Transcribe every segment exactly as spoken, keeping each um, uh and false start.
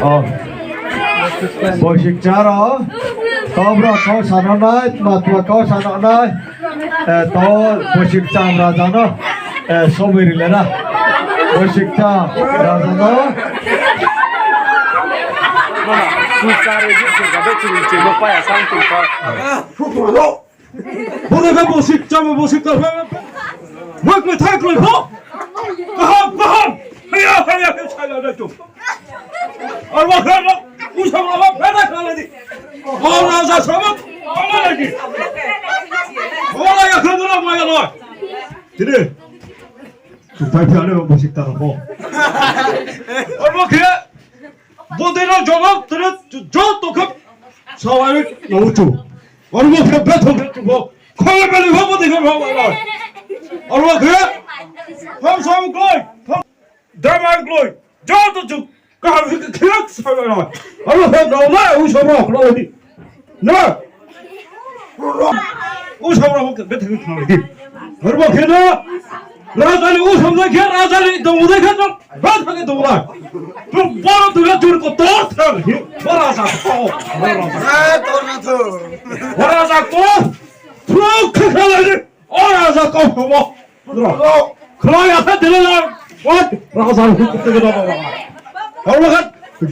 O, boisikcha rao, to brao kau sananai, tma tma kau sananai. Eh, to boisikcha raja no, eh, somoi ri le na. Boisikcha raja no. Bono khe boisikcha, boisikcha. Mak me thai kloi pho. Kaham, kaham. Haya, haya, haya, saya na tu. Ar bo khe no, usang abo phena khala di. Bo raja sabak, bo lagi. Bo lagi khe no maya lo. Tini. Tupai phi ale bo boisikcha rao pho. Ar bo khe, bo dei no jawab tini joto khe sawai no uchu. Ar bo khe bethok khe bo. Khole beli pho bodei khe pho bai nai. Aro khe, tham sam kloi, tham drama kloi, joto chung kaham khe khe khe sa bai nai. Aro khe nrao nai, usom rao khna lai di. Na. Usom rao khe bethe khe khna lai di. Arbo khe na. Raja ni usom nai khe raja ni tong nai khe na. Raja ni tong nai. Tu boro tu na tur ko tor thang. Bo raja ko. Bo raja ko. Bo raja ko. Thuk khe khna lai di. O raja kau kau bo. Khna ya kha dile la. Wat raja hu kute kena ba. Kau la kha.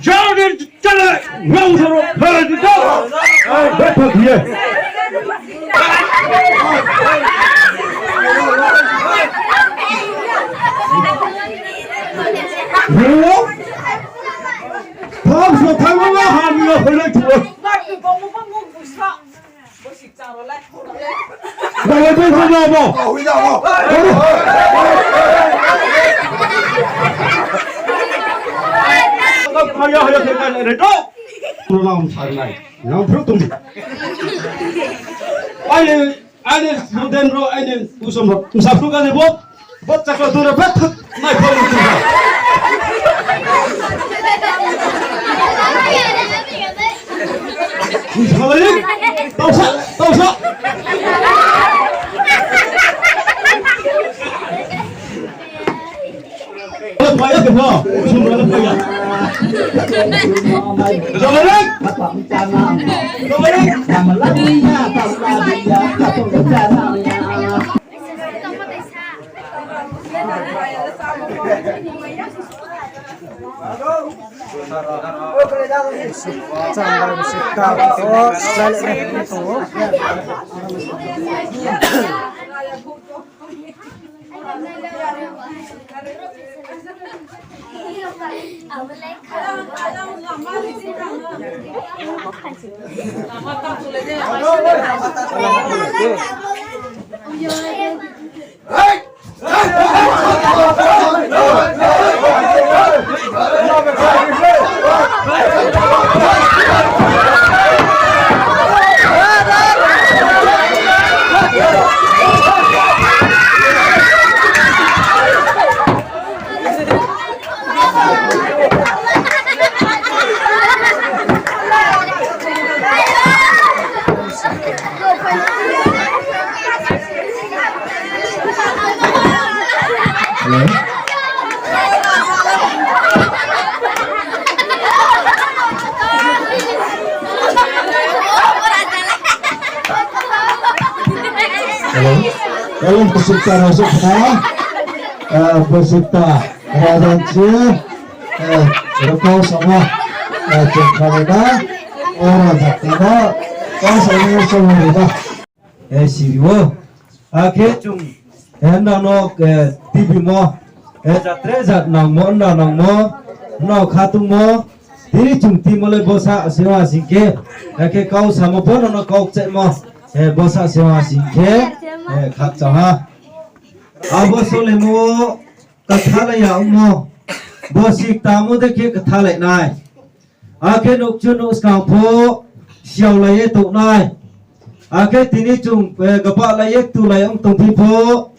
Jao ni chale. Yang sa ro. Khna di ta. Ai, betha ye. Hello. Thang so thang la ha ni la khoi lai chu. Aini student rao, aini usom rao, msa phru kani bo. Bo chakra dura bet nai kho ni tha. Salai, tausa, tausa. Paya kho, sumra paya. Salai, salai. Hello? Hello? Hello, peserta rao se khna. Eh, peserta raja ni se, eh, rokau sama, eh, chung khalai na, o raja khe no, kau sama ni se khalai na. Eh, siri ou. Akhe chung, eh, nrao no, eh, T V mo, eh, jatre jat nangmo, nrao nangmo, nrao khatungmo, tini chung timo le bosa se ha sing khe, akhe kau samo pho nrao no kau kchaimo, eh, bosa se ha sing khe, eh, khakchang ha. Abo solemo, kathalai ya ongmo, bosi ktamo de khe kathalai nai. Akhe nouhchu nouhskang pho siaolai ye tongnai. Akhe tini chung, eh, gabalai ye ktulai ong tongphi pho,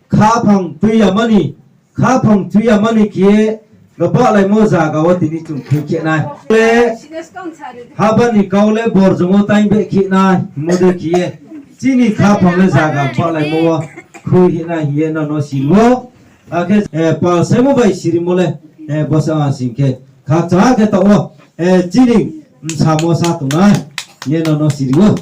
khaphang tui yamani, khaphang tui yamani khe gabalaimo zaga wo tini chung khui khe nai. Le, haba ni kau le borjong wo taing beh khe nai, hingmo de khe ye. Chini khaphang le zaga gabalaimo wo khui khe nai hing ye nrao no siri ou. Akhe, eh, pal saimo bai sirimo le, eh, bosa ha sing khe. Khakchang ha khe taoh wo, eh, chini msamo sa tongnai. Ye nrao no siri ou.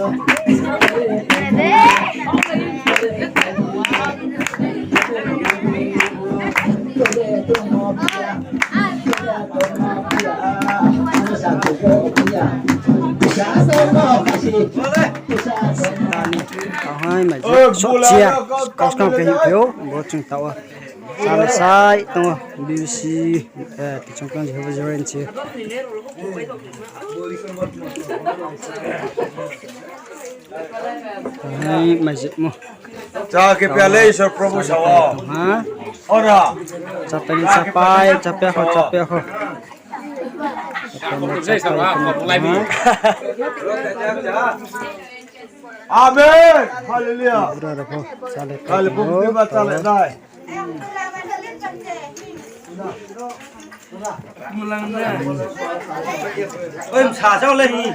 Tani, ahai, mai je, sok chia, kaskang khe hing pheo, bo chung tao. Chale sai tong o, B B C, eh, tichong kang Jehovah Jireh se. Hai, mai je mo. Cha khe pia le Isor Probhu sao. Ha? Ora. Chapai, chapai, chapai ho, chapai ho. Amen. Hallelujah. Bura rao pho chale, chale, phung teba chale nai. Oi, msa sao le hi.